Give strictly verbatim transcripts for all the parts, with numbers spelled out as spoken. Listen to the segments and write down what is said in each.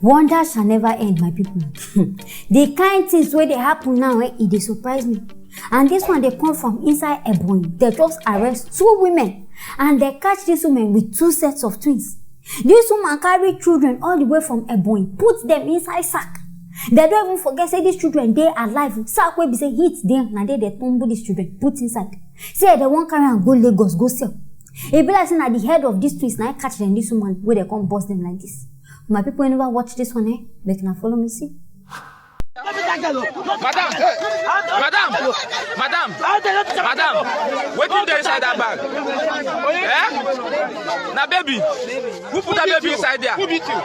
Wonder shall never end, my people. The kind things wey dey happen now, eh, e dey surprise me. And this one dey come from inside Ebonyi. They just arrest two women and they catch these women with two sets of twins. This woman carry children all the way from Ebonyi, put them inside sack. They don't even forget say these children dey alive. Sack wey be say heat dey, na there they tumble these children, put inside. Say they wan carry am go Lagos, go sell. E be like say na the head of these twins na im catch them, this woman wey they come burst them like this. My people wey never watch this one, eh, make una follow me see. Madam, madam, madam, madam, wetin dey inside that bag? Eh? Na baby. Who put that baby inside there? Who beat you?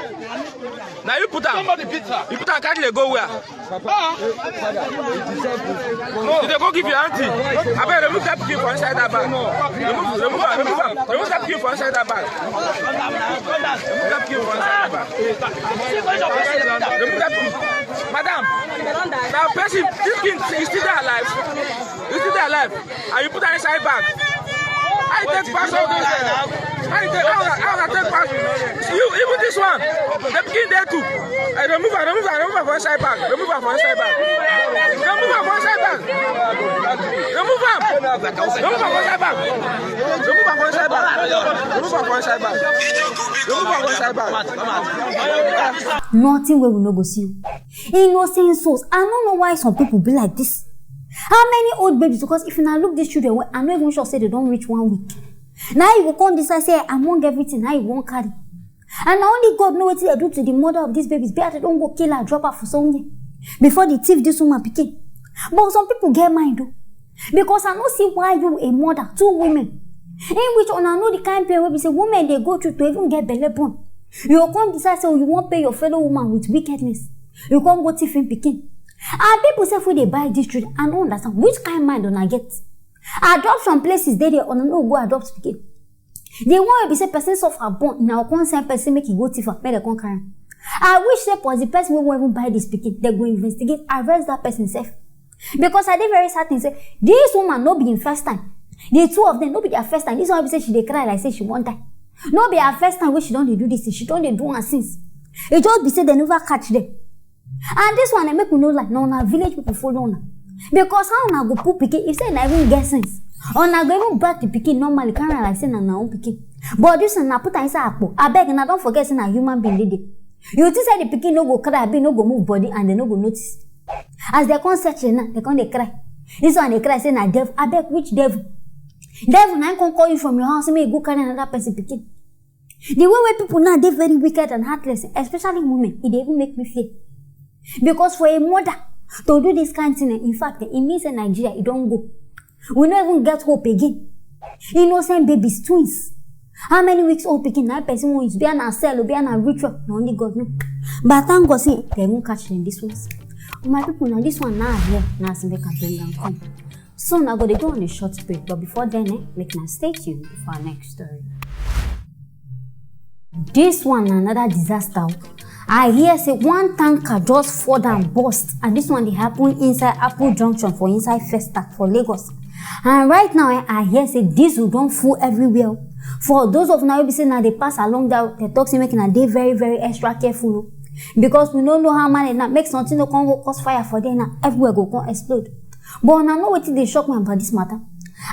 Na you put am. Somebody beat her. You put am carry dey go where? Ah. You dey go give your aunty. Abeg remove that pikin for inside that bag. Remove, remove am, remove am. Remove that pikin for inside that bag. Remove that pikin for inside that bag. Remove that pikin. Madam, na person, this pikin, you still dey alive? You still dey alive? And you put am inside bag. How you take pass all this? How you take, how una, how una take pass? You, even this one, the pikin dey too. Eh, remove am, remove am, remove am for inside bag. Remove am for inside bag. Remove am for inside bag. Remove am. Remove am for inside bag. Remove am for inside bag. Remove am for inside bag. Remove am for inside bag. Nothing wey we no go see. Innocent souls. I no know why some people be like this. How many old babies? Because if una look these children, well, I no even sure say they don reach one week. Now you go come decide say among everything, now you wan carry. And na only God know wetin they do to the mother of these babies. Be as they don go kill her, drop her for somewhere before they thief this woman pikin. But some people get mind o, because I no see why you, a mother, two women, in which una know the kind pain wey be say women dey go through to even get belle born, you go come decide say, oh, you wan pay your fellow woman with wickedness. You come go thief im pikin. And people sef wey dey buy this children, I no understand which kind mind una get. Adoption places dey there, una no go adopt pikin. The one wey be say person suffer born, na go come send person make e go thief am, make dem come carry am. I wish say for the person wey wan even buy this pikin, dem go investigate, arrest that person sef. Because I dey very certain say this woman no be im first time. The two of them no be their first time. This one be say she dey cry like say she wan die. No be her first time wey she don dey do this thing. She don dey do am since. E just be say dem never catch them. And this one, eh, make we no lie, na una village people follow una. Because how una go put pikin, if say una even get sense, una go even back the pikin normally, carry am like say na una own pikin. But this one, na put am inside akpo. Abeg, una don forget say na human being dey there. You think say the pikin no go cry, abi no go move body and dem no go notice? As dem come search am now, dem come dey cry. This one dey cry say na devil. Abeg, which devil? Devil na im come call you from your house, make you go carry another person pikin. The way wey people now dey very wicked and heartless, especially women, e dey even make me fear. Because for a mother to do this kind thing, eh, in fact, eh, e mean say Nigeria, e don go. We no even get hope again. Innocent babies, twins. How many weeks old pikin na person wan use? Be na sell o, be na ritual, na only God know. But thank God say dem even catch them, these ones. My people, na this one now here, na as make I bring am come. Soon I go dey go on a short break, but before then, eh, make una stay tuned for our next story. This one na another disaster o. I hear say one tanker just fall down, burst, and this one dey happen inside Apple Junction for inside Festac for Lagos. And right now, eh, I hear say diesel don full everywhere o. For those of una wey be say una dey pass along that, dem talk say make una dey very, very extra careful o, because we no know how man na make something no come go cause fire for there, na everywhere go come explode. But una know wetin dey shock me about this matter?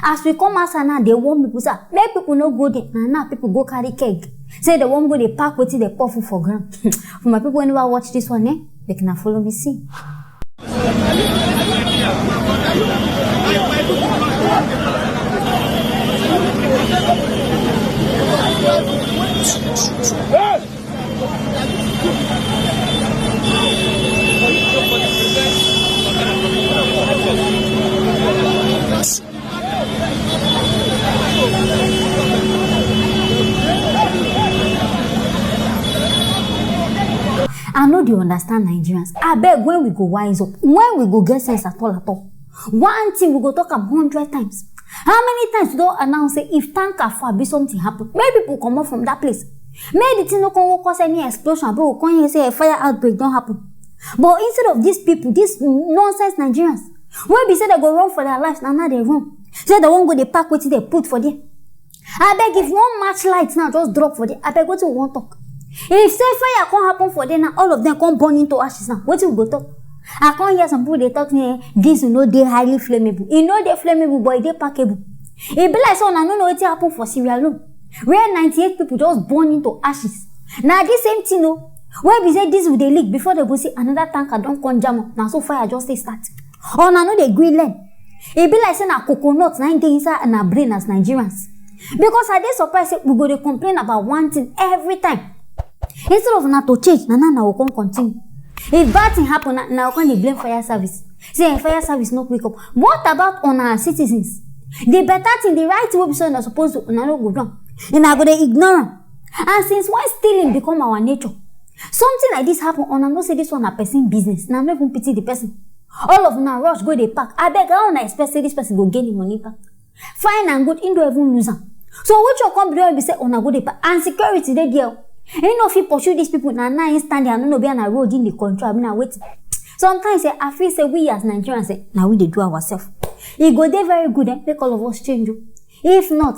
As we come outside now, dey warn people say make people no go there. Na now people go carry keg, say dem wan go dey pack wetin dem pour food for ground. For my people wey never watch this one, eh, make una follow me see. I no dey understand Nigerians. Abeg, when we go wise up? When we go get sense at all, at all? One thing we go talk am hundred times. How many times we don announce say if tanker fall, abi something happen, make people comot from that place? Make the thing no come go cause any explosion, abi we come hear say a fire outbreak don happen. But instead of these people, these nonsense Nigerians, wey be say dem go run for their lives, na now dem run. Say dem wan go dey pack wetin dem put for there. Abeg, if one match light now just drop for there, abeg, wetin we wan talk? If say fire come happen for there now, all of them come burn into ashes now, wetin we go talk? I come hear some people dey talk say, eh, this no dey highly flammable. E no dey flammable, but e dey packable. E be like say una no know wetin happen for Sierra Leone, where ninety-eight people just burn into ashes. Na the same thing o. Wey be say diesel dey leak, before dem go see, another tanker don come jam am. Na so fire just take start. Una no dey gree learn. E be like say na coconut na im dey inside una brain as Nigerians. Because I dey surprised say we go dey complain about one thing every time. Instead of una to change, na now una go come continue. If bad thing happen, na una go come dey blame fire service. Say, eh, fire service no quick up. What about una citizens? The better thing, the right thing wey be say una suppose do, una no go do am. Una go dey ignore am. And since when stealing become our nature? Something like this happen, una know say this one na person business. Una no even pity the person. All of una rush go dey pack. Abeg, how una expect say this person go gain the money back? Fine and good, im don even lose am. So which one come be the one be say una go dey pack? And security dey there. Im no fit pursue these people. Na now im stand there, I no know be na road im dey control, abi na wetin. Sometimes, eh, I feel say we as Nigerians, eh, na we dey do ourselves. E go dey very good, eh, make all of us change o. If not,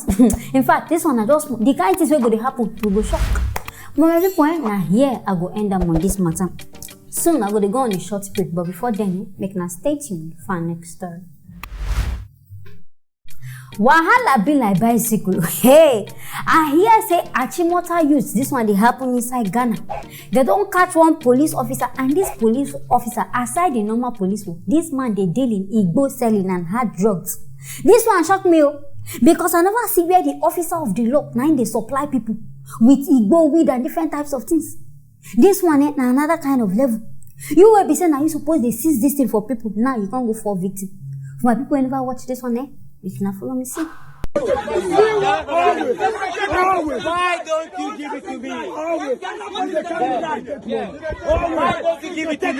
in fact, this one na just the kind things wey go dey happen, we go shock. But my people, eh, na here I go end am on this matter. Soon I go dey go on a short break, but before then, eh, make una stay tuned for our next story. Wahala be like bicycle. Hey, I hear say Achimota youth, this one dey happen inside Ghana. They don catch one police officer, and this police officer, aside the normal police work, this man dey deal in igbo selling and hard drugs. This one shock me o, because I never see where the officer of the law na im dey supply people with igbo, weed and different types of things. This one, eh, na another kind of level. You wey be say na you suppose dey seize this thing for people, now you come go fall victim. For my people wey never watch this one, eh, make una follow me see. Why don't you give it to me? Why don't you give it to me?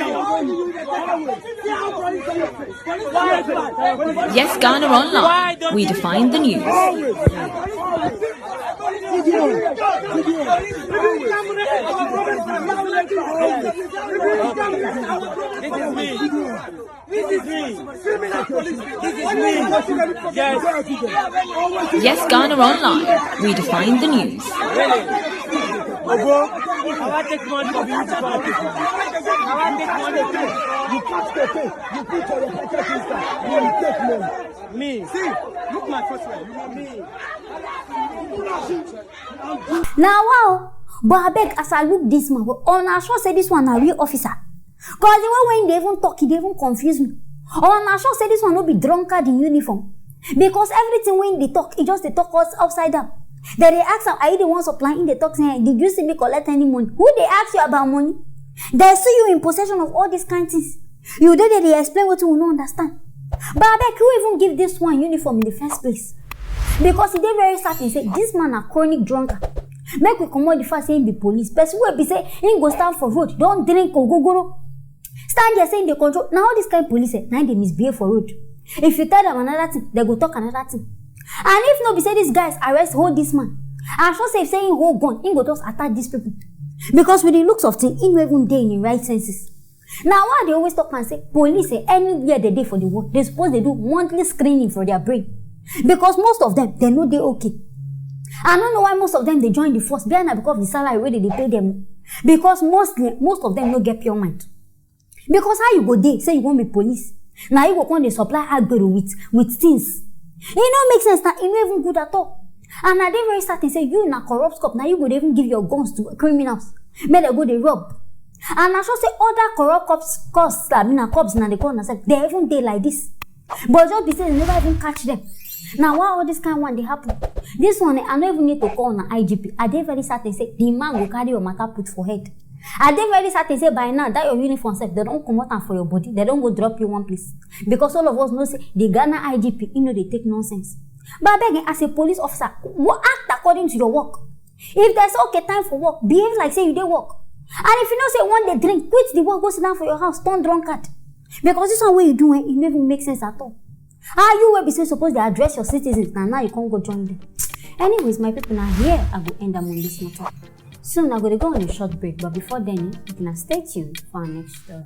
Yes, Ghana Online. We define the news. This is me. This is me. This is me. Yes. Yes, Ghana Online. We define the news. Really? Ogo, I want take money for beauty party. I want take money too. You catch the thing. You put for your pocket inside. You take money. Me. See, look my first one. You know me. Now, wow. But abeg, as I look this man, una sure say this one na real officer? Cause the way wey he dey even talk, e dey even confuse me. Una sure say this one no be drunkard in uniform? Because everything wey he dey talk, he just dey talk us upside down. They dey ask am, "Are you the one supplying?" He dey talk say, "Eh, did you see me collect any money?" Who dey ask you about money? They see you in possession of all these kind things. You dey there dey explain wetin we no understand. But abeg, who even give this one uniform in the first place? Because e dey very certain say this man na chronic drunkard. Make we comot the fact say he be police. Person wey be say he go stand for road, don drink ogogoro, stand there say he dey control. Na all this kind police, eh, na im dey misbehave for road. If you tell them another thing, they go talk another thing. And if no be say these guys arrest, hold this man, I sure say if say he hold gun, he go just attack these people. Because with the looks of thing, he no even dey in him right senses. Na why I dey always talk am say police, eh, anywhere they dey for the world, they suppose dey do monthly screening for their brain. Because most of them, they no dey okay. I no know why most of them dey join the force. Be na because of the salary wey they dey pay them. Because mostly, most of them no get pure mind. Because how you go dey say you wan be police, na you go come dey supply agbero with, with things? E no make sense, na e no even good at all. And I dey very certain say you na corrupt cop, na you go dey even give your guns to criminals make dem go dey rob. And I sure say other corrupt cops, cops, I mean, na cops na dey call themselves, they even dey like this. But just be say they never even catch them. Na why all this kind one dey happen? This one, eh, I no even need to call na I G P. I dey very certain say the man go carry your matter put for head. I dey very certain say by now that your uniform sef, they don comot am for your body, they don go drop you one place. Because all of us know say the Ghana I G P, he no dey take nonsense. But abeg, eh, as a police officer, wo-, act according to your work. If they say, "Okay, time for work," behave like say you dey work. And if you know say you wan dey drink, quit the work, go sit down for your house, turn drunkard. Because this one wey you do, eh, e no even make sense at all. How you wey be say suppose dey address your citizens, na now you come go join them? Anyways, my people, na here I go end am on this matter. Soon I go dey go on a short break, but before then, eh, make una stay tuned for our next story.